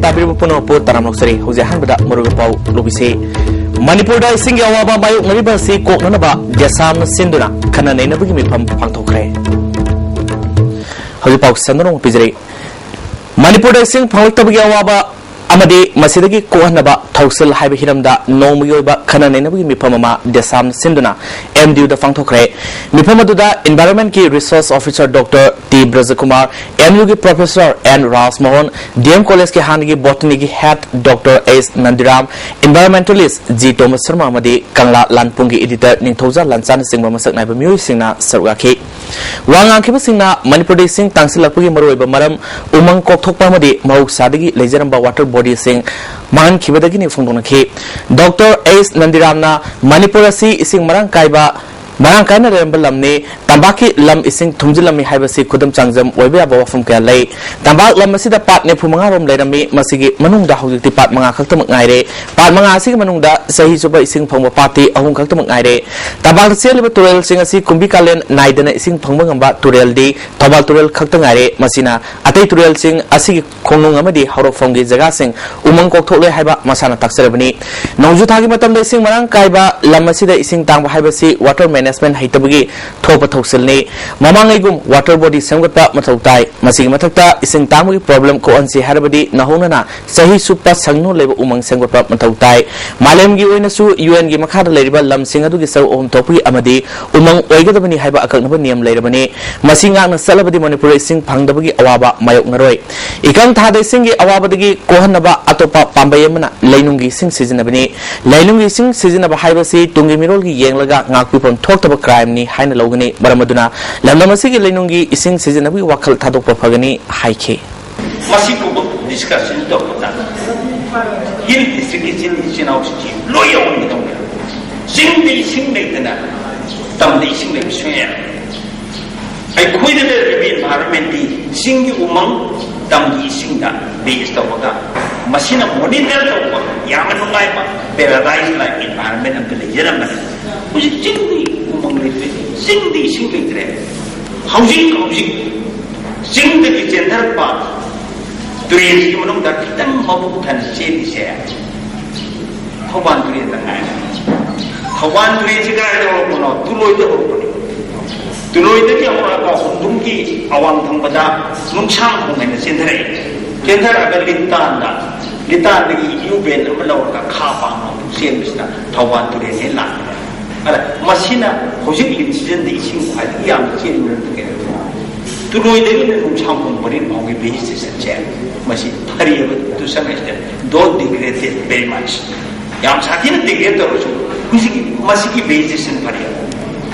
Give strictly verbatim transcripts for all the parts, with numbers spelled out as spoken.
ꯇꯥꯕꯤꯔꯤꯕ ꯄꯨꯝꯅꯃꯛꯄꯨ ꯇꯔꯥꯝꯅ ꯑꯣꯛꯆꯔꯤ꯫ ꯍꯧꯖꯤꯛ ꯑꯍꯥꯟꯕꯗ ꯃꯔꯨꯑꯣꯏꯕ ꯄꯥꯎ ꯂꯧꯕꯤꯁꯤ꯫ ꯃꯅꯤꯄꯨꯔꯗ ꯏꯁꯤꯡꯒꯤ ꯑꯋꯥꯕ ꯃꯥꯌꯣꯛꯅꯔꯤꯕ ꯑꯁꯤ ꯀꯣꯛꯅꯅꯕ ꯗꯦꯁꯥꯝꯅ ꯁꯤꯟꯗꯨꯅ ꯈꯟꯅ ꯅꯩꯅꯕꯒꯤ ꯃꯤꯐꯝ ꯄꯥꯡꯊꯣꯛꯈ꯭ꯔꯦ꯫ ꯍꯧꯖꯤꯛ ꯄꯥꯎ ꯁꯟꯗꯣꯛꯅ ꯄꯤꯖꯔꯤ꯫ ꯃꯅꯤꯄꯨꯔꯗ ꯏꯁꯤꯡ ꯐꯪꯂꯛꯇꯕꯒꯤ ꯑꯋꯥꯕ ꯑꯃꯗꯤ ꯃꯁꯤꯗꯒꯤ ꯀꯣꯛꯍꯟꯅꯕ ꯊꯧꯁꯤꯜ ꯍꯥꯏꯕ ꯍꯤꯔꯝꯗ ꯅꯣꯡꯃꯒꯤ ꯑꯣꯏꯕ ꯈꯟꯅ ꯅꯩꯅꯕꯒꯤ ꯃꯤꯐꯝ ꯑꯃ ꯗꯦꯁꯥꯝ ꯁꯤꯟꯗꯨꯅ ꯑꯦꯝ ꯗꯤ ꯌꯨꯗ ꯄꯥꯡꯊꯣꯛꯈ꯭ꯔꯦ꯫ ꯃꯤꯐꯝ ꯑꯗꯨꯗ ꯏꯟꯚꯥꯏꯔꯣꯟꯃꯦꯟꯠꯀꯤ resource officer doctor T Brajakumar, M ꯌꯨꯒꯤ professor N Rajmohan, D M ꯀꯣꯂꯦꯖꯀꯤ ꯍꯥꯟꯅꯒꯤ ꯕꯣꯇꯅꯤꯒꯤ head doctor S Nandiram, environmentalist G Thomas Sharma ꯑꯃꯗꯤ ꯀꯪꯂꯥ ꯂꯥꯟꯄꯨꯡꯒꯤ ꯏꯗꯤꯇꯔ ꯅꯤꯡꯊꯧꯖꯥ ꯂꯥꯟꯆꯥꯅꯆꯤꯡꯕ ꯃꯁꯛ ꯅꯥꯏꯕ ꯃꯤꯑꯣꯏꯁꯤꯡꯅ ꯁꯔꯨꯛ ꯌꯥꯈꯤ꯫ ꯋꯥ ꯉꯥꯡꯈꯤꯕꯁꯤꯡꯅ ꯃꯅꯤꯄꯨꯔꯗ ꯏꯁꯤꯡ ꯇꯥꯡꯁꯤꯜꯂꯛꯄꯒꯤ ꯃꯔꯨꯑꯣꯏꯕ ꯃꯔꯝ ꯎꯃꯪ ꯀꯣꯛꯊꯣꯛꯄ ꯑꯃꯗꯤ ꯃꯍꯧꯁꯥꯗꯒꯤ ꯂꯩꯖꯔꯝꯕ ꯋꯥꯇꯔ ꯕꯣꯗꯤꯁꯤꯡ ꯃꯥꯡꯍꯟꯈꯤꯕꯗꯒꯤꯅꯤ ꯐꯣꯡꯗꯣꯛꯅꯈꯤ꯫ ꯗꯣꯛꯇꯔ ꯑꯦꯁ ꯅꯟꯗꯤꯔꯥꯝꯅ ꯃꯅꯤꯄꯨꯔ ꯑꯁꯤ ꯏꯁꯤꯡ ꯃꯔꯥꯡ ꯀꯥꯏꯕ, ꯃꯔꯥꯡ ꯀꯥꯏꯅ ꯂꯩꯔꯝꯕ ꯂꯝꯅꯤ, ꯇꯝꯄꯥꯛꯀꯤ ꯂꯝ ꯏꯁꯤꯡ ꯊꯨꯝꯖꯤꯜꯂꯝꯃꯤ ꯍꯥꯏꯕꯁꯤ ꯈꯨꯗꯝ ꯆꯥꯡꯗꯝ ꯑꯣꯏꯕ ꯌꯥꯕ ꯋꯥꯐꯝ ꯀꯌꯥ ꯂꯩ꯫ ꯇꯝꯄꯥꯛ ꯂꯝ ꯑꯁꯤꯗ ꯄꯥꯠ ꯅꯤꯐꯨ ꯃꯉꯥ ꯔꯣꯝ ꯂꯩꯔꯝꯃꯤ, ꯃꯁꯤꯒꯤ ꯃꯅꯨꯡꯗ ꯍꯧꯖꯤꯛꯇꯤ ꯄꯥꯠ ꯃꯉꯥ ꯈꯛꯇꯃꯛ ꯉꯥꯏꯔꯦ꯫ ꯄꯥꯠ ꯃꯉꯥ ꯑꯁꯤꯒꯤ ꯃꯅꯨꯡꯗ ꯆꯍꯤ ꯆꯨꯞꯄ ꯏꯁꯤꯡ ꯐꯪꯕ ꯄꯥꯠꯇꯤ ꯑꯍꯨꯝ ꯈꯛꯇꯃꯛ ꯉꯥꯏꯔꯦ꯫ ꯇꯝꯄꯥꯛꯇ ꯆꯦꯜꯂꯤꯕ ꯇꯨꯔꯦꯜꯁꯤꯡ ꯑꯁꯤ ꯀꯨꯝꯕꯤ ꯀꯥꯂꯦꯟ ꯅꯥꯏꯗꯅ ꯏꯁꯤꯡ ꯐꯪꯕ ꯉꯝꯕ ꯇꯨꯔꯦꯜꯗꯤ ꯊꯧꯕꯥꯜ ꯇꯨꯔꯦꯜ ꯈꯛꯇ ꯉꯥꯏꯔꯦ꯫ ꯃꯁꯤꯅ ꯑꯇꯩ ꯇꯨꯔꯦꯜꯁꯤꯡ ꯑꯁꯤꯒꯤ ꯈꯣꯡꯅꯨꯡ ꯑꯃꯗꯤ ꯍꯧꯔꯛꯐꯝꯒꯤ ꯖꯒꯥꯁꯤꯡ ꯎꯃꯪ ꯀꯣꯛꯊꯣꯛꯂꯦ ꯍꯥꯏꯕ ꯃꯁꯥꯅ ꯇꯥꯛꯆꯔꯕꯅꯤ꯫ ꯅꯣꯡꯖꯨ ꯊꯥꯒꯤ ꯃꯇꯝꯗ ꯏꯁꯤꯡ ꯃꯔꯥꯡ ꯀꯥꯏꯕ ꯂꯝ ꯑꯁꯤꯗ ꯏꯁꯤꯡ ꯇꯥꯡꯕ ꯍꯥꯏꯕꯁꯤ ꯋꯥꯇꯔ ꯃꯦꯅꯦꯖꯃꯦꯟꯠ ꯍꯩꯇꯕꯒꯤ ꯊꯣꯛꯄ ꯊꯧꯁꯤꯜꯅꯤ꯫ ꯃꯃꯥꯡꯉꯩꯒꯨꯝ ꯋꯥꯇꯔ ꯕꯣꯗꯤ ꯁꯦꯝꯒꯠꯄ ꯃꯊꯧ ꯇꯥꯏ꯫ ꯃꯁꯤꯒꯤ ꯃꯊꯛꯇ ꯏꯁꯤꯡ ꯇꯥꯡꯕꯒꯤ ꯄ꯭ꯔꯣꯕ꯭ꯂꯦꯝ ꯀꯣꯛꯍꯟꯁꯤ ꯍꯥꯏꯔꯕꯗꯤ ꯅꯧꯍꯧꯅꯅ ꯆꯍꯤ ꯆꯨꯞꯄ ꯁꯪꯅꯨ ꯂꯩꯕ ꯎꯃꯪ ꯁꯦꯝꯒꯠꯄ ꯃꯊꯧ ꯇꯥꯏ꯫ ꯃꯥꯂꯦꯝꯒꯤ ꯑꯣꯏꯅꯁꯨ ꯌꯨ ꯑꯦꯟꯒꯤ ꯃꯈꯥꯗ ꯂꯩꯔꯤꯕ ꯂꯝꯁꯤꯡ ꯑꯗꯨꯒꯤ ꯁꯔꯨꯛ ꯑꯍꯨꯝ ꯊꯣꯛꯄꯒꯤ ꯑꯃꯗꯤ ꯎꯃꯪ ꯑꯣꯏꯒꯗꯕꯅꯤ ꯍꯥꯏꯕ ꯑꯀꯛꯅꯕ ꯅꯤꯌꯝ ꯂꯩꯔꯕꯅꯤ꯫ ꯃꯁꯤ ꯉꯥꯛꯅ ꯆꯠꯂꯕꯗꯤ ꯃꯅꯤꯄꯨꯔ ꯏꯁꯤꯡ ꯐꯪꯗꯕꯒꯤ ꯑꯋꯥꯕ ꯃꯥꯌꯣꯛꯅꯔꯣꯏ꯫ ꯏꯀꯪ ꯊꯥꯗ ꯏꯁꯤꯡꯒꯤ ꯑꯋꯥꯕꯗꯒꯤ ꯀꯣꯛꯍꯟꯅꯕ ꯑꯇꯣꯞꯄ ꯄꯥꯝꯕꯩ ꯑꯃꯅ ꯂꯩꯅꯨꯡꯒꯤ ꯏꯁꯤꯡ ꯁꯤꯖꯤꯟꯅꯕꯅꯤ꯫ ꯂꯩꯅꯨꯡꯒꯤ ꯏꯁꯤꯡ ꯁꯤꯖꯤꯟꯅꯕ ꯍꯥꯏꯕꯁꯤ ꯇꯨꯡꯒꯤ ꯃꯤꯔꯣꯜꯒꯤ ꯌꯦꯡꯂꯒ ꯉꯥꯛꯄꯤꯐꯝ ꯊꯣꯛꯇꯕ ꯀ꯭ꯔꯥꯏꯝꯅꯤ ꯍꯥꯏꯅ ꯂꯧꯒꯅꯤ꯫ ꯃꯔꯝ ꯑꯗꯨꯅ ꯂꯝꯗꯝ ꯑꯁꯤꯒꯤ ꯂꯩꯅꯨꯡꯒꯤ ꯏꯁꯤꯡ ꯁꯤꯖꯤꯟꯅꯕꯒꯤ ꯋꯥꯈꯜ ꯊꯥꯗꯣꯛꯄ ꯐꯒꯅꯤ ꯍꯥꯏꯈꯤ꯫ ꯃꯁꯤꯒꯨꯝꯕ ꯗꯤꯁꯀꯁꯟ ꯇꯧꯕꯗ ꯍꯤꯜ ꯗꯤꯁꯇ꯭ꯔꯤꯛꯀꯤ ꯏꯆꯤꯜ ꯏꯆꯤꯟ ꯏꯅꯥꯎꯁꯤꯡꯁꯤ ꯂꯣꯏ ꯌꯥꯎꯍꯟꯒꯗꯧꯅꯤ꯫ ꯆꯤꯡꯗ ꯏꯁꯤꯡ ꯂꯩꯇꯅ ꯇꯝꯗ ꯏꯁꯤꯡ ꯂꯩꯕ ꯁꯨꯡꯌꯥ ꯌꯥꯔꯣꯏ꯫ ꯑꯩꯈꯣꯏꯗ ꯂꯩꯔꯤꯕ ꯏꯟꯚꯥꯏꯔꯣꯟꯃꯦꯟꯠꯇꯤ ꯆꯤꯡꯒꯤ ꯎꯃꯪ, ꯇꯝꯒꯤ ꯏꯁꯤꯡꯗ ꯕꯦꯖ ꯇꯧꯔꯒ ꯃꯁꯤꯅ ꯃꯣꯅꯤꯇꯔ ꯇꯧꯕ ꯌꯥꯝꯅ ꯅꯨꯡꯉꯥꯏꯕ ꯄꯦꯔꯥꯗꯥꯏꯁ ꯂꯥꯏꯛ ꯏꯟꯚꯥꯏꯔꯣꯟꯃꯦꯟꯠ ꯑꯃꯗ ꯂꯩꯖꯔꯝꯕꯅꯤ꯫ ꯍꯧꯖꯤꯛ ꯆꯤꯡꯗꯤ ꯎꯃꯪ ꯂꯩꯇ꯭ꯔꯦ, ꯆꯤꯡꯗꯤ ꯏꯁꯤꯡ ꯂꯩꯇ꯭ꯔꯦ꯫ ꯍꯧꯖꯤꯛ ꯍꯧꯖꯤꯛ ꯆꯤꯡꯗꯒꯤ ꯆꯦꯟꯊꯔꯛꯄ ꯇꯨꯔꯦꯜꯁꯤꯒꯤ ꯃꯅꯨꯡꯗ ꯈꯤꯇꯪ ꯃꯕꯨꯛ ꯊꯟꯅ ꯆꯦꯜꯂꯤꯁꯦ ꯊꯧꯕꯥꯜ ꯇꯨꯔꯦꯜꯗ ꯉꯥꯏꯔꯦ꯫ ꯊꯧꯕꯥꯜ ꯇꯨꯔꯦꯜꯁꯤ ꯀꯗꯥꯏꯗ ꯍꯧꯔꯛꯄꯅꯣ? ꯇꯨꯂꯣꯏꯗ ꯍꯧꯔꯛꯄꯅꯤ꯫ ꯇꯨꯂꯣꯏꯗꯒꯤ ꯍꯧꯔꯛꯑꯒ ꯍꯨꯟꯗꯨꯝꯒꯤ ꯑꯋꯥꯡ ꯊꯪꯕꯗ ꯅꯨꯡꯁꯥꯡꯈꯣꯡ ꯍꯥꯏꯅ ꯆꯦꯟꯊꯔꯛꯏ꯫ ꯆꯦꯟꯊꯔꯛꯑꯒ ꯂꯤꯇꯥꯟꯗ, ꯂꯤꯇꯥꯟꯗꯒꯤ ꯌꯨ ꯕꯦꯟ ꯑꯃ ꯂꯧꯔꯒ ꯈꯥ ꯄꯥꯡꯅ ꯆꯦꯟꯕꯁꯤꯅ ꯊꯧꯕꯥꯜ ꯇꯨꯔꯦꯜ ꯍꯦꯛ ꯂꯥꯛꯄꯅꯤ꯫ ꯑꯗ ꯃꯁꯤꯅ ꯍꯧꯖꯤꯛ ꯂꯤꯟ ꯁꯤꯖꯟꯗ ꯏꯁꯤꯡ ꯈ꯭ꯋꯥꯏꯗꯒꯤ ꯌꯥꯝꯅ ꯆꯦꯟꯕ ꯃꯔꯝꯗꯤ ꯀꯩꯅꯣ? ꯇꯨꯂꯣꯏꯗꯒꯤꯅ ꯅꯨꯡꯁꯥꯡꯈꯣꯡ ꯄꯔꯦꯡ ꯐꯥꯎꯒꯤ ꯚꯦꯖꯤꯇꯦꯁꯟꯁꯦ ꯃꯁꯤ ꯐꯔꯤꯑꯕ, to some extent, though degraded very much. ꯌꯥꯝ ꯁꯥꯊꯤꯅ ꯗꯤꯒ꯭ꯔꯦꯗ ꯇꯧꯔꯁꯨ ꯍꯧꯖꯤꯛꯀꯤ ꯃꯁꯤꯒꯤ ꯚꯦꯖꯤꯇꯦꯁꯟ ꯐꯔꯤꯑꯕ꯫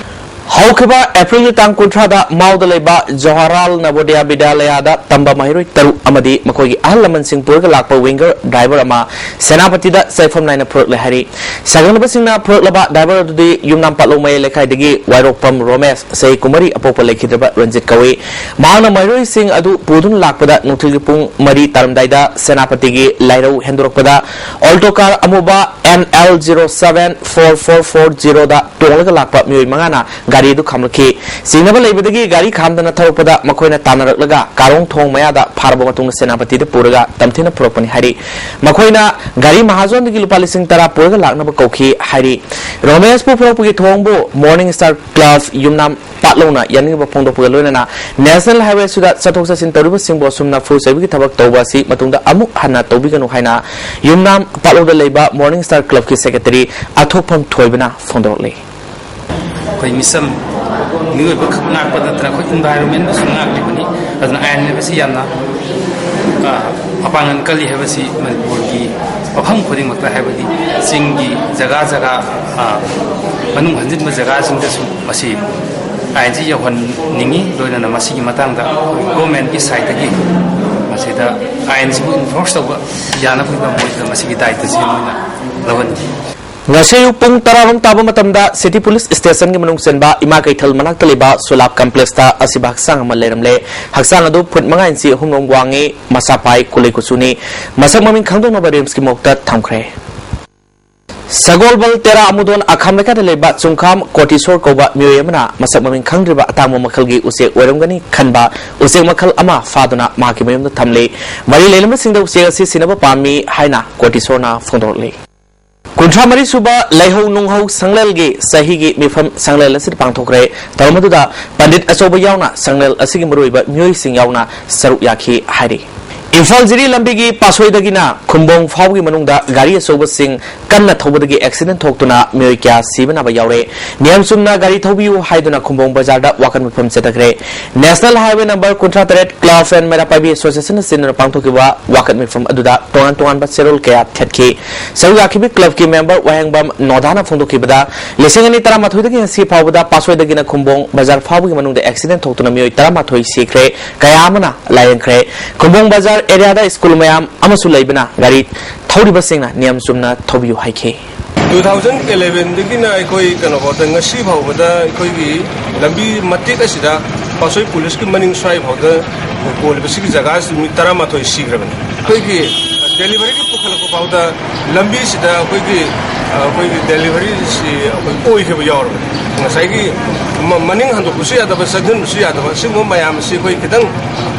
ꯍꯧꯈꯤꯕ ꯑꯦꯄ꯭ꯔꯤꯜꯒꯤ ꯇꯥꯡ ꯀꯨꯟꯊ꯭ꯔꯥꯗ ꯃꯥꯎꯗ ꯂꯩꯕ ꯖꯋꯥꯍꯔꯂꯥꯜ ꯅꯕꯣꯗꯤꯌꯥ ꯕꯤꯗ꯭ꯌꯥꯂꯌꯥꯗ ꯇꯝꯕ ꯃꯍꯩꯔꯣꯏ ꯇꯔꯨꯛ ꯑꯃꯗꯤ ꯃꯈꯣꯏꯒꯤ ꯑꯍꯜ ꯂꯃꯟꯁꯤꯡ ꯄꯨꯔꯒ ꯂꯥꯛꯄ ꯋꯤꯡꯒꯔ ꯗ꯭ꯔꯥꯏꯚꯔ ꯑꯃ ꯁꯦꯅꯥꯄꯇꯤꯗ ꯆꯥꯏꯐꯝ ꯅꯥꯏꯅ ꯄꯨꯔꯛꯂꯦ ꯍꯥꯏꯔꯤ꯫ ꯁꯥꯒꯟꯅꯕꯁꯤꯡꯅ ꯄꯨꯔꯛꯂꯕ ꯗ꯭ꯔꯥꯏꯚꯔ ꯑꯗꯨꯗꯤ ꯌꯨꯝꯅꯥꯝ ꯄꯥꯠꯂꯧꯃꯩ ꯂꯩꯀꯥꯏꯗꯒꯤ ꯋꯥꯏꯔꯣꯛꯄꯝ ꯔꯣꯃꯦꯁ, ꯆꯍꯤ ꯀꯨꯟꯃꯔꯤ, ꯑꯄꯣꯛꯄ ꯂꯩꯈꯤꯗ꯭ꯔꯕ ꯔꯟꯖꯤꯠ ꯀꯧꯏ꯫ ꯃꯍꯥꯛꯅ ꯃꯍꯩꯔꯣꯏꯁꯤꯡ ꯑꯗꯨ ꯄꯨꯗꯨꯅ ꯂꯥꯛꯄꯗ ꯅꯨꯡꯊꯤꯜꯒꯤ ꯄꯨꯡ ꯃꯔꯤ ꯇꯥꯔꯝꯗꯥꯏꯗ ꯁꯦꯅꯥꯄꯇꯤꯒꯤ ꯂꯥꯏꯔꯧ ꯍꯦꯟꯗꯣꯔꯛꯄꯗ ꯑꯣꯜꯇꯣ ꯀꯥꯔ ꯑꯃꯨꯕ N L zero seven four four four zero ꯗ ꯇꯣꯡꯂꯒ ꯂꯥꯛꯄ ꯃꯤꯑꯣꯏ ꯃꯉꯥꯅ ꯒꯥꯔꯤ ꯑꯗꯨ ꯈꯥꯝꯂꯛꯈꯤ꯫ ꯆꯤꯡꯅꯕ ꯂꯩꯕꯗꯒꯤ ꯒꯥꯔꯤ ꯈꯥꯝꯗꯅ ꯊꯧꯔꯛꯄꯗ ꯃꯈꯣꯏꯅ ꯇꯥꯟꯅꯔꯛꯂꯒ ꯀꯥꯔꯣꯡ ꯊꯣꯡ ꯃꯌꯥꯗ ꯐꯥꯔꯕ ꯃꯇꯨꯡꯗ ꯁꯦꯅꯥꯄꯇꯤꯗ ꯄꯨꯔꯒ ꯇꯝꯊꯤꯅ ꯄꯨꯔꯛꯄꯅꯤ ꯍꯥꯏꯔꯤ꯫ ꯃꯈꯣꯏꯅ ꯒꯥꯔꯤ ꯃꯍꯥꯖꯣꯟꯗꯒꯤ ꯂꯨꯄꯥ ꯂꯤꯁꯤꯡ ꯇꯔꯥ ꯄꯨꯔꯒ ꯂꯥꯛꯅꯕ ꯀꯧꯈꯤ ꯍꯥꯏꯔꯤ꯫ ꯔꯣꯃꯦꯁꯄꯨ ꯄꯨꯔꯛꯄꯒꯤ ꯊꯧꯑꯣꯡꯕꯨ ꯃꯣꯔꯅꯤꯡ ꯁ꯭ꯇꯥꯔ ꯀ꯭ꯂꯕ ꯌꯨꯝꯅꯥꯝ ꯄꯥꯠꯂꯧꯅ ꯌꯥꯅꯤꯡꯕ ꯐꯣꯡꯗꯣꯛꯄꯒ ꯂꯣꯏꯅꯅ ꯅꯦꯁꯅꯦꯜ ꯍꯥꯏꯋꯦꯁꯤꯗ ꯆꯠꯊꯣꯛ ꯆꯠꯁꯤꯟ ꯇꯧꯔꯤꯕꯁꯤꯡꯕꯨ ꯑꯁꯨꯝꯅ ꯐꯨꯔꯨ ꯆꯩꯕꯒꯤ ꯊꯕꯛ ꯇꯧꯕ ꯑꯁꯤ ꯃꯇꯨꯡꯗ ꯑꯃꯨꯛ ꯍꯟꯅ ꯇꯧꯕꯤꯒꯅꯨ ꯍꯥꯏꯅ ꯌꯨꯝꯅꯥꯝ ꯄꯥꯠꯂꯧꯗ ꯂꯩꯕ ꯃꯣꯔꯅꯤꯡ ꯁ꯭ꯇꯥꯔ ꯀ꯭ꯂꯕꯀꯤ ꯁꯦꯀ꯭ꯔꯦꯇꯔꯤ ꯑꯊꯣꯛꯐꯝ ꯊꯣꯏꯕꯅ ꯐꯣꯡꯗꯣꯔꯛꯂꯤ꯫ ꯑꯩꯈꯣꯏ ꯃꯤꯆꯝ ꯃꯤꯑꯣꯏꯕꯈꯛ ꯉꯥꯛꯄ ꯅꯠꯇꯅ ꯑꯩꯈꯣꯏ ꯏꯟꯚꯥꯏꯔꯣꯟꯃꯦꯟꯕꯨꯁꯨ ꯉꯥꯛꯂꯤꯕꯅꯤ꯫ ꯑꯗꯨꯅ ꯑꯥꯏꯟ ꯍꯥꯏꯕꯁꯤ ꯌꯥꯝꯅ, ꯑ, ꯃꯄꯥꯡꯒꯜ ꯀꯜꯂꯤ ꯍꯥꯏꯕꯁꯤ ꯃꯅꯤꯄꯨꯔꯒꯤ ꯃꯐꯝ ꯈꯨꯗꯤꯡꯃꯛꯇ, ꯍꯥꯏꯕꯗꯤ ꯆꯤꯡꯒꯤ ꯖꯒꯥ ꯖꯒꯥ, ꯑ, ꯃꯅꯨꯡ ꯍꯟꯖꯤꯟꯕ ꯖꯒꯥꯁꯤꯡꯗꯁꯨ ꯃꯁꯤ ꯑꯥꯏꯟꯁꯤ ꯌꯧꯍꯟꯅꯤꯡꯉꯤ꯫ ꯂꯣꯏꯅꯅ ꯃꯁꯤꯒꯤ ꯃꯇꯥꯡꯗ ꯑꯩꯈꯣꯏ ꯒꯣꯔꯃꯦꯟꯒꯤ ꯁꯥꯏꯠꯇꯒꯤ ꯃꯁꯤꯗ ꯑꯥꯏꯟꯁꯤꯕꯨ ꯏꯟꯐꯣꯔꯁ ꯇꯧꯕ ꯌꯥꯅꯕꯒꯤꯗꯃꯛ ꯃꯣꯏꯗ ꯃꯁꯤꯒꯤ ꯗꯥꯌꯤꯠꯇꯁꯤ ꯃꯣꯏꯅ ꯂꯧꯍꯟꯅꯤꯡꯉꯤ꯫ ꯉꯁꯤ ꯑꯌꯨꯛ ꯄꯨꯡ ꯇꯔꯥꯔꯣꯝ ꯇꯥꯕ ꯃꯇꯝꯗ ꯁꯤꯇꯤ ꯄꯨꯂꯤꯁ ꯁ꯭ꯇꯦꯁꯟꯒꯤ ꯃꯅꯨꯡ ꯆꯟꯕ ꯏꯃꯥ ꯀꯩꯊꯦꯜ ꯃꯅꯥꯛꯇ ꯂꯩꯕ ꯁꯨꯂꯥꯞ ꯀꯝꯄ꯭ꯂꯦꯛꯁꯇ ꯑꯁꯤꯕ ꯍꯛꯆꯥꯡ ꯑꯃ ꯂꯩꯔꯝꯂꯦ꯫ ꯍꯛꯆꯥꯡ ꯑꯗꯨ ꯐꯨꯠ ꯃꯉꯥ ꯏꯟꯆꯤ ꯑꯍꯨꯝꯔꯣꯝ ꯋꯥꯡꯉꯤ, ꯃꯁꯥ ꯄꯥꯏ, ꯀꯨꯂꯩ ꯀꯨꯆꯨꯅꯤ꯫ ꯃꯁꯛ ꯃꯃꯤꯡ ꯈꯪꯗꯣꯛꯅꯕ ꯔꯤꯝꯁꯀꯤ ꯃꯣꯔꯒꯇ ꯊꯝꯈ꯭ꯔꯦ꯫ ꯁꯒꯣꯜꯕꯜ ꯇꯦꯔꯥ ꯑꯃꯨꯗꯣꯟ ꯑꯈꯥꯝ ꯂꯩꯀꯥꯏꯗ ꯂꯩꯕ ꯆꯨꯡꯈꯥꯝ ꯀꯣꯇꯤꯁꯣꯔ ꯀꯧꯕ ꯃꯤꯑꯣꯏ ꯑꯃꯅ ꯃꯁꯛ ꯃꯃꯤꯡ ꯈꯪꯗ꯭ꯔꯤꯕ ꯑꯇꯥꯡꯕ ꯃꯈꯜꯒꯤ ꯎꯆꯦꯛ ꯑꯣꯏꯔꯝꯒꯅꯤ ꯈꯟꯕ ꯎꯆꯦꯛ ꯃꯈꯜ ꯑꯃ ꯐꯥꯗꯨꯅ ꯃꯍꯥꯛꯀꯤ ꯃꯌꯨꯝꯗ ꯊꯝꯂꯤ꯫ ꯃꯔꯤ ꯂꯩꯅꯕꯁꯤꯡꯗ ꯎꯆꯦꯛ ꯑꯁꯤ ꯁꯤꯟꯅꯕ ꯄꯥꯝꯃꯤ ꯍꯥꯏꯅ ꯀꯣꯇꯤꯁꯣꯔꯅ ꯐꯣꯡꯗꯣꯔꯛꯂꯤ꯫ ꯀꯨꯟꯊ꯭ꯔꯥ ꯃꯔꯤ ꯁꯨꯕ ꯂꯩꯍꯧ ꯅꯨꯡꯍꯧ ꯁꯪꯂꯦꯜꯒꯤ ꯆꯍꯤꯒꯤ ꯃꯤꯐꯝ ꯁꯪꯂꯦꯜ ꯑꯁꯤꯗ ꯄꯥꯡꯊꯣꯛꯈ꯭ꯔꯦ꯫ ꯊꯧꯔꯝ ꯑꯗꯨꯗ ꯄꯟꯗꯤꯠ ꯑꯆꯧꯕ ꯌꯥꯎꯅ ꯁꯪꯂꯦꯜ ꯑꯁꯤꯒꯤ ꯃꯔꯨꯑꯣꯏꯕ ꯃꯤꯑꯣꯏꯁꯤꯡ ꯌꯥꯎꯅ ꯁꯔꯨꯛ ꯌꯥꯈꯤ ꯍꯥꯏꯔꯤ꯫ ꯏꯝꯐꯥꯜ ꯖꯤꯔꯤ ꯂꯝꯕꯤꯒꯤ ꯄꯥꯠꯁꯣꯏꯗꯒꯤꯅ ꯈꯨꯝꯕꯣꯡ ꯐꯥꯎꯕꯒꯤ ꯃꯅꯨꯡꯗ ꯒꯥꯔꯤ ꯑꯆꯧꯕꯁꯤꯡ ꯀꯟꯅ ꯊꯧꯕꯗꯒꯤ ꯑꯦꯛꯁꯤꯗꯦꯟ ꯊꯣꯛꯇꯨꯅ ꯃꯤꯑꯣꯏ ꯀꯌꯥ ꯁꯤꯕ ꯅꯥꯕ ꯌꯥꯎꯔꯦ꯫ ꯅꯤꯌꯝ ꯆꯨꯝꯅ ꯒꯥꯔꯤ ꯊꯧꯕꯤꯌꯨ ꯍꯥꯏꯗꯨꯅ ꯈꯨꯝꯕꯣꯡ ꯕꯖꯥꯔꯗ ꯋꯥꯀꯠ ꯃꯤꯐꯝ ꯆꯠꯊꯈ꯭ꯔꯦ꯫ ꯅꯦꯁꯅꯦꯜ ꯍꯥꯏꯋꯦ ꯅꯝꯕꯔ ꯀꯨꯟꯊ꯭ꯔꯥ ꯇꯔꯦꯠ ꯀ꯭ꯂꯕ ꯑꯦꯟ ꯃꯩꯔꯥ ꯄꯥꯏꯕꯤ ꯑꯦꯁꯣꯁꯤꯌꯦꯁꯟꯅ ꯁꯤꯟꯗꯨꯅ ꯄꯥꯡꯊꯣꯛꯈꯤꯕ ꯋꯥꯀꯠ ꯃꯤꯐꯝ ꯑꯗꯨꯗ ꯇꯣꯉꯥꯟ ꯇꯣꯉꯥꯟꯕ ꯆꯦꯔꯣꯜ ꯀꯌꯥ ꯊꯦꯠꯈꯤ꯫ ꯁꯔꯨꯛ ꯌꯥꯈꯤꯕ ꯀ꯭ꯂꯕꯀꯤ ꯃꯦꯝꯕꯔ ꯋꯥꯍꯦꯡꯕꯝ ꯅꯣꯗꯥꯅ ꯐꯣꯡꯗꯣꯛꯈꯤꯕꯗ, ꯂꯤꯁꯤꯡ ꯑꯅꯤ ꯇꯔꯥꯃꯥꯊꯣꯏꯗꯒꯤ ꯉꯁꯤ ꯐꯥꯎꯕꯗ ꯄꯥꯠꯁꯣꯏꯗꯒꯤꯅ ꯈꯨꯝꯕꯣꯡ ꯕꯖꯥꯔ ꯐꯥꯎꯕꯒꯤ ꯃꯅꯨꯡꯗ ꯑꯦꯛꯁꯤꯗꯦꯟ ꯊꯣꯛꯇꯨꯅ ꯃꯤꯑꯣꯏ ꯇꯔꯥꯃꯥꯊꯣꯏ ꯁꯤꯈ꯭ꯔꯦ, ꯀꯌꯥ ꯑꯃꯅ ꯂꯥꯏꯌꯦꯡꯈ꯭ꯔꯦ꯫ ꯈꯨꯝꯕꯣꯡ ꯕꯖꯥꯔ ꯑꯦꯔꯤꯌꯥꯗ ꯁ꯭ꯀꯨꯜ ꯃꯌꯥꯝ ꯑꯃꯁꯨ ꯂꯩꯕꯅ ꯒꯥꯔꯤ ꯊꯧꯔꯤꯕꯁꯤꯡꯅ ꯅꯤꯌꯝ ꯆꯨꯝꯅ ꯊꯧꯕꯤꯌꯨ ꯍꯥꯏꯈꯤ꯫ ꯇꯨ ꯊꯥꯎꯖꯟ ꯑꯦꯂꯦꯚꯦꯟꯗꯒꯤꯅ ꯑꯩꯈꯣꯏ ꯀꯩꯅꯣ ꯐꯥꯎꯗ, ꯉꯁꯤ ꯐꯥꯎꯕꯗ ꯑꯩꯈꯣꯏꯒꯤ ꯂꯝꯕꯤ ꯃꯇꯦꯛ ꯑꯁꯤꯗ ꯄꯥꯠꯁꯣꯏ ꯄꯨꯂꯤꯁꯀꯤ ꯃꯅꯤꯡ ꯁ꯭ꯋꯥꯏ ꯐꯥꯎꯗ ꯀꯣꯜꯂꯤꯕꯁꯤꯒꯤ ꯖꯒꯥꯁꯤ ꯃꯤ ꯇꯔꯥꯃꯥꯊꯣꯏ ꯁꯤꯈ꯭ꯔꯕꯅꯤ꯫ ꯑꯩꯈꯣꯏꯒꯤ ꯗꯦꯂꯤꯚꯔꯤꯒꯤ ꯄꯨꯈꯠꯂꯛꯄ ꯐꯥꯎꯗ ꯂꯝꯕꯤꯁꯤꯗ ꯑꯩꯈꯣꯏꯒꯤ, ꯑꯩꯈꯣꯏꯒꯤ ꯗꯦꯂꯤꯚꯔꯤꯁꯤ ꯑꯩꯈꯣꯏ ꯑꯣꯏꯈꯤꯕ ꯌꯥꯎꯔꯕꯅꯤ꯫ ꯉꯁꯥꯏꯒꯤ ꯃ-, ꯃꯅꯤꯡ ꯍꯟꯗꯣꯛꯄꯁꯨ ꯌꯥꯗꯕ, ꯆꯪꯁꯤꯟꯕꯁꯨ ꯌꯥꯗꯕ, ꯁꯤꯒꯨꯝꯕ ꯃꯌꯥꯝ ꯑꯁꯤ ꯑꯩꯈꯣꯏ ꯈꯤꯇꯪ,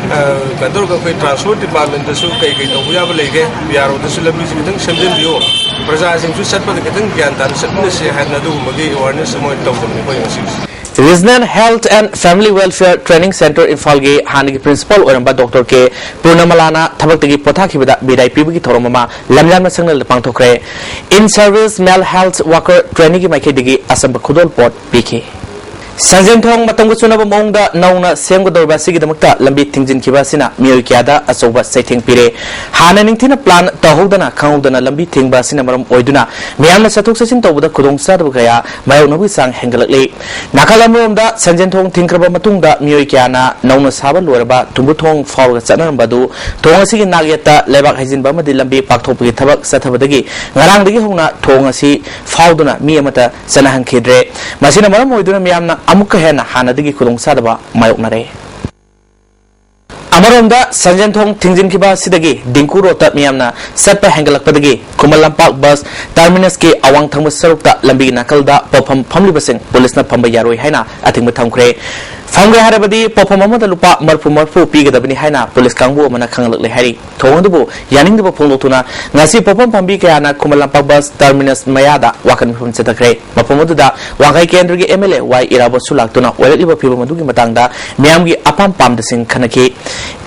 ꯑ, ꯀꯩꯅꯣ ꯇꯧꯔꯒ ꯑꯩꯈꯣꯏ ꯇ꯭ꯔꯥꯟꯁꯄꯣꯔꯠ ꯗꯤꯄꯥꯔꯠꯃꯦꯟꯇꯁꯨ ꯀꯩ ꯀꯩ ꯇꯧꯕ ꯌꯥꯕ ꯂꯩꯒꯦ, ꯄꯤ ꯑꯥꯔ ꯑꯣꯗꯁꯨ ꯂꯝꯕꯤꯁꯤ ꯈꯤꯇꯪ ꯁꯦꯝꯖꯤꯟꯕꯤꯌꯨ꯫ ꯄ꯭ꯔꯖꯥꯁꯤꯡꯁꯨ ꯆꯠꯄꯗ ꯈꯤꯇꯪ ꯒ꯭ꯌꯥꯟ ꯇꯥꯅ ꯆꯠꯃꯤꯟꯅꯁꯤ ꯍꯥꯏꯗꯅ ꯑꯗꯨꯒꯨꯝꯕꯒꯤ ꯑꯦꯋꯥꯔꯅꯦꯁ ꯑꯃ ꯑꯣꯏꯅ ꯇꯧꯕꯅꯤ ꯑꯩꯈꯣꯏ ꯉꯁꯤꯁꯦ꯫ Regional Health and Family Welfare Training Centre ꯏꯝꯐꯥꯜꯒꯤ ꯍꯥꯟꯅꯒꯤ ꯄ꯭ꯔꯤꯟꯁꯤꯄꯥꯜ ꯑꯣꯏꯔꯝꯕ ꯗꯣꯛꯇꯔ ꯀꯦ ꯄꯨꯔꯅꯃꯂꯥꯅ ꯊꯕꯛꯇꯒꯤ ꯄꯣꯊꯥꯈꯤꯕꯗ ꯕꯤꯗꯥꯏ ꯄꯤꯕꯒꯤ ꯊꯧꯔꯝ ꯑꯃ ꯂꯝꯌꯥꯟꯕ ꯁꯪꯂꯦꯜꯗ ꯄꯥꯡꯊꯣꯛꯈ꯭ꯔꯦ꯫ In Service Male Health Worker Traineeꯒꯤ ꯃꯥꯏꯀꯩꯗꯒꯤ ꯑꯆꯝꯕ ꯈꯨꯗꯣꯜꯄꯣꯠ ꯄꯤꯈꯤ꯫ ꯁꯟꯖꯦꯟꯊꯣꯡ ꯃꯇꯝꯒ ꯆꯨꯅꯕ ꯃꯑꯣꯡꯗ ꯅꯧꯅ ꯁꯦꯝꯒꯗꯧꯔꯤꯕ ꯑꯁꯤꯒꯤꯗꯃꯛꯇ ꯂꯝꯕꯤ ꯊꯤꯡꯖꯤꯟꯈꯤꯕ ꯑꯁꯤꯅ ꯃꯤꯑꯣꯏ ꯀꯌꯥꯗ ꯑꯆꯧꯕ ꯆꯩꯊꯦꯡ ꯄꯤꯔꯦ꯫ ꯍꯥꯟꯅ ꯅꯤꯡꯊꯤꯅ ꯄ꯭ꯂꯥꯟ ꯇꯧꯍꯧꯗꯅ ꯈꯪꯍꯧꯗꯅ ꯂꯝꯕꯤ ꯊꯤꯡꯕ ꯑꯁꯤꯅ ꯃꯔꯝ ꯑꯣꯏꯗꯨꯅ ꯃꯤꯌꯥꯝꯅ ꯆꯠꯊꯣꯛ ꯆꯠꯁꯤꯟ ꯇꯧꯕꯗ ꯈꯨꯗꯣꯡꯆꯥꯗꯕ ꯀꯌꯥ ꯃꯥꯌꯣꯛꯅꯕꯒꯤ ꯆꯥꯡ ꯍꯦꯟꯒꯠꯂꯛꯂꯤ꯫ ꯅꯥꯀꯜ ꯑꯃꯔꯣꯝꯗ ꯁꯟꯖꯦꯟꯊꯣꯡ ꯊꯤꯡꯈ꯭ꯔꯕ ꯃꯇꯨꯡꯗ ꯃꯤꯑꯣꯏ ꯀꯌꯥꯅ ꯅꯧꯅ ꯁꯥꯕ ꯂꯣꯏꯔꯕ ꯊꯨꯝꯕꯨꯊꯣꯡ ꯐꯥꯎꯔꯒ ꯆꯠꯅꯔꯝꯕ ꯑꯗꯨ ꯊꯣꯡ ꯑꯁꯤꯒꯤ ꯅꯥꯛꯌꯦꯠꯇ ꯂꯩꯕꯥꯛ ꯍꯩꯖꯤꯟꯕ ꯑꯃꯗꯤ ꯂꯝꯕꯤ ꯄꯥꯛꯊꯣꯛꯄꯒꯤ ꯊꯕꯛ ꯆꯠꯊꯕꯗꯒꯤ ꯉꯔꯥꯡꯗꯒꯤ ꯍꯧꯅ ꯊꯣꯡ ꯑꯁꯤ ꯐꯥꯎꯗꯨꯅ ꯃꯤ ꯑꯃꯠꯇ ꯆꯠꯅꯍꯟꯈꯤꯗ꯭ꯔꯦ꯫ ꯃꯁꯤꯅ ꯃꯔꯝ ꯑꯣꯏꯗꯨꯅ ꯃꯤꯌꯥꯝꯅ ꯑꯃꯨꯛꯀ ꯍꯦꯟꯅ ꯍꯥꯟꯅꯗꯒꯤ ꯈꯨꯗꯣꯡꯆꯥꯗꯕ ꯃꯥꯌꯣꯛꯅꯔꯦ꯫ ꯑꯃꯔꯣꯝꯗ, ꯁꯟꯖꯦꯟꯊꯣꯡ ꯊꯤꯡꯖꯤꯟꯈꯤꯕ ꯑꯁꯤꯗꯒꯤ ꯗꯤꯡꯀꯨ ꯔꯣꯗꯇ ꯃꯤꯌꯥꯝꯅ ꯆꯠꯄ ꯍꯦꯟꯒꯠꯂꯛꯄꯗꯒꯤ ꯈꯨꯃꯟ ꯂꯝꯄꯥꯛ ꯕꯁ ꯇꯔꯃꯤꯅꯁꯀꯤ ꯑꯋꯥꯡ ꯊꯪꯕ ꯁꯔꯨꯛꯇ ꯂꯝꯕꯤꯒꯤ ꯅꯥꯀꯜꯗ ꯄꯣꯠꯐꯝ ꯐꯝꯂꯤꯕꯁꯤꯡ ꯄꯨꯂꯤꯁꯅ ꯐꯝꯕ ꯌꯥꯔꯣꯏ ꯍꯥꯏꯅ ꯑꯊꯤꯡꯕ ꯊꯝꯈ꯭ꯔꯦ꯫ ꯐꯝꯒꯦ ꯍꯥꯏꯔꯕꯗꯤ ꯄꯣꯠꯐꯝ ꯑꯃꯗ ꯂꯨꯄꯥ ꯃꯔꯤꯐꯨ ꯃꯔꯤꯐꯨ ꯄꯤꯒꯗꯕꯅꯤ ꯍꯥꯏꯅ ꯄꯨꯂꯤꯁ ꯀꯥꯡꯕꯨ ꯑꯃꯅ ꯈꯪꯍꯜꯂꯛꯂꯦ ꯍꯥꯏꯔꯤ꯫ ꯊꯧꯑꯣꯡ ꯑꯗꯨꯕꯨ ꯌꯥꯅꯤꯡꯗꯕ ꯐꯣꯡꯗꯣꯛꯇꯨꯅ ꯉꯁꯤ ꯄꯣꯠꯐꯝ ꯐꯝꯕꯤ ꯀꯌꯥꯅ ꯈꯨꯃꯟ ꯂꯝꯄꯥꯛ ꯕꯁ ꯇꯔꯃꯤꯅꯁ ꯃꯌꯥꯗ ꯋꯥꯀꯠ ꯃꯤꯐꯝ ꯆꯠꯊꯈ꯭ꯔꯦ꯫ ꯃꯐꯝ ꯑꯗꯨꯗ ꯋꯥꯡꯈꯩ ꯀꯦꯟꯗ꯭ꯔꯒꯤ ꯑꯦꯝ ꯑꯦꯜ ꯑꯦ ꯋꯥꯏ ꯏꯔꯥꯕꯣꯠꯁꯨ ꯂꯥꯛꯇꯨꯅ ꯑꯣꯏꯔꯛꯂꯤꯕ ꯐꯤꯕꯝ ꯑꯗꯨꯒꯤ ꯃꯇꯥꯡꯗ ꯃꯤꯌꯥꯝꯒꯤ ꯑꯄꯥꯝ ꯄꯥꯝꯗꯁꯤꯡ ꯈꯟꯅꯈꯤ꯫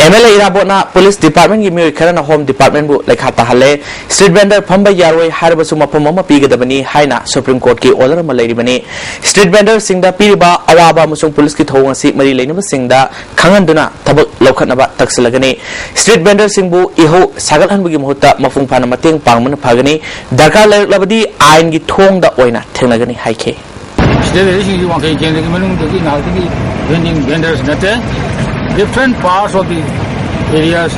ꯑꯦꯝ ꯑꯦꯜ ꯑꯦ ꯏꯔꯥꯕꯣꯠꯅ ꯄꯨꯂꯤꯁ ꯗꯤꯄꯥꯔꯠꯃꯦꯟꯒꯤ ꯃꯤꯑꯣꯏ ꯈꯔꯅ ꯍꯣꯝ ꯗꯤꯄꯥꯔꯠꯃꯦꯟꯕꯨ ꯂꯩꯈꯥ ꯇꯥꯍꯜꯂꯦ꯫ ꯁ꯭ꯇ꯭ꯔꯤꯠ ꯚꯦꯟꯗꯔ ꯐꯝꯕ ꯌꯥꯔꯣꯏ ꯍꯥꯏꯔꯕꯁꯨ ꯃꯐꯝ ꯑꯃ ꯄꯤꯒꯗꯕꯅꯤ ꯍꯥꯏꯅ ꯁꯨꯄ꯭ꯔꯤꯝ ꯀꯣꯔꯠꯀꯤ ꯑꯣꯔꯗꯔ ꯑꯃ ꯂꯩꯔꯤꯕꯅꯤ꯫ ꯁ꯭ꯇ꯭ꯔꯤꯠ ꯚꯦꯟꯗꯔꯁꯤꯡꯗ ꯄꯤꯔꯤꯕ ꯑꯋꯥꯕ ꯑꯃꯁꯨꯡ ꯄꯨꯂꯤꯁꯀꯤ ꯊꯧꯑꯣꯡ ꯑꯁꯤ ꯃꯔꯤ ꯂꯩꯅꯕꯁꯤꯡꯗ ꯈꯪꯍꯟꯗꯨꯅ ꯊꯕꯛ ꯂꯧꯈꯠꯅꯕ ꯇꯛꯁꯤꯜꯂꯒꯅꯤ꯫ ꯁ꯭ꯇ꯭ꯔꯤꯠ ꯚꯦꯟꯗꯔꯁꯤꯡꯕꯨ ꯏꯍꯧ ꯁꯥꯒꯠꯍꯟꯕꯒꯤ ꯃꯍꯨꯠꯇ ꯃꯄꯨꯡ ꯐꯥꯅ ꯃꯇꯦꯡ ꯄꯥꯡꯕꯅ ꯐꯒꯅꯤ꯫ ꯗꯔꯀꯥꯔ ꯂꯩꯔꯛꯂꯕꯗꯤ ꯑꯥꯏꯟꯒꯤ ꯊꯣꯡꯗ ꯑꯣꯏꯅ ꯊꯦꯡꯅꯒꯅꯤ ꯍꯥꯏꯈꯤ꯫ ꯁꯤꯗ ꯂꯩꯔꯤꯁꯤꯡꯁꯤ ꯋꯥꯡꯈꯩ ꯀꯦꯟꯗ꯭ꯔꯒꯤ ꯃꯅꯨꯡꯗꯒꯤ ꯉꯥꯏꯍꯥꯛꯇꯒꯤ ꯚꯦꯟꯗꯤꯡ ꯚꯦꯟꯗꯔꯁ ꯅꯠꯇꯦ꯫ Different parts of the areas,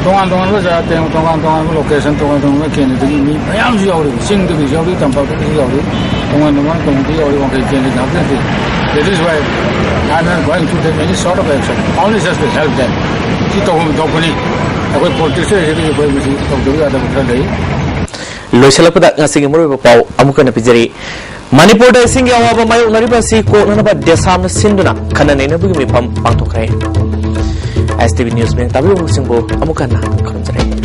ꯇꯣꯉꯥꯟ ꯇꯣꯉꯥꯟꯕ ꯖꯒꯥ, ꯇꯣꯉꯥꯟ ꯇꯣꯉꯥꯟꯕ ꯂꯣꯀꯦꯁꯟ, ꯇꯣꯉꯥꯟ ꯇꯣꯉꯥꯟꯕ ꯀꯦꯟꯗ꯭ꯔꯗꯒꯤ ꯃꯤ ꯃꯌꯥꯝꯁꯨ ꯌꯥꯎꯔꯤ, ꯆꯤꯡꯗꯒꯤꯁꯨ ꯌꯥꯎꯔꯤ, ꯇꯝꯄꯥꯛꯇꯒꯤꯁꯨ ꯌꯥꯎꯔꯤ, ꯇꯣꯉꯥꯟ ꯇꯣꯉꯥꯟ ꯇꯧꯕꯗ ꯌꯥꯎꯔꯤ꯫ ꯋꯥꯡꯈꯩ ꯀꯦꯟꯗ꯭ꯔ ꯉꯥꯛꯇ ꯅꯠꯇꯦ꯫ That is why I am not going to take any sort of action, only just to help them. ꯁꯤ ꯇꯧꯐꯝ ꯊꯣꯛꯄꯅꯤ꯫ ꯑꯩꯈꯣꯏ ꯄꯣꯂꯤꯇꯤꯛꯁ ꯂꯩꯔꯤꯁꯤꯗꯤ ꯑꯩꯈꯣꯏ ꯃꯁꯤ ꯇꯧꯗꯕ ꯌꯥꯗꯕ ꯈꯔ ꯂꯩ꯫ ꯂꯣꯏꯁꯤꯜꯂꯛꯄꯗ ꯉꯁꯤꯒꯤ ꯃꯔꯨꯑꯣꯏꯕ ꯄꯥꯎ ꯑꯃꯨꯛ ꯍꯟꯅ ꯄꯤꯖꯔꯤ꯫ ꯃꯅꯤꯄꯨꯔꯗ ꯏꯁꯤꯡꯒꯤ ꯑꯋꯥꯕ ꯃꯥꯌꯣꯛꯅꯔꯤꯕ ꯑꯁꯤ ꯀꯣꯛꯅꯅꯕ ꯗꯦꯁꯥꯝꯅ ꯁꯤꯟꯗꯨꯅ ꯈꯟꯅ ꯅꯩꯅꯕꯒꯤ ꯃꯤꯐꯝ ꯄꯥꯡꯊꯣꯛꯈ꯭ꯔꯦ꯫ ꯑꯦꯁ ꯇꯤ ꯚꯤ ꯅ꯭ꯌꯨꯁ ꯃꯤꯌꯥꯝ ꯇꯥꯕꯤꯕꯁꯤꯡꯕꯨ ꯑꯃꯨꯛ ꯍꯟꯅ ꯈꯨꯔꯨꯝꯖꯔꯤ꯫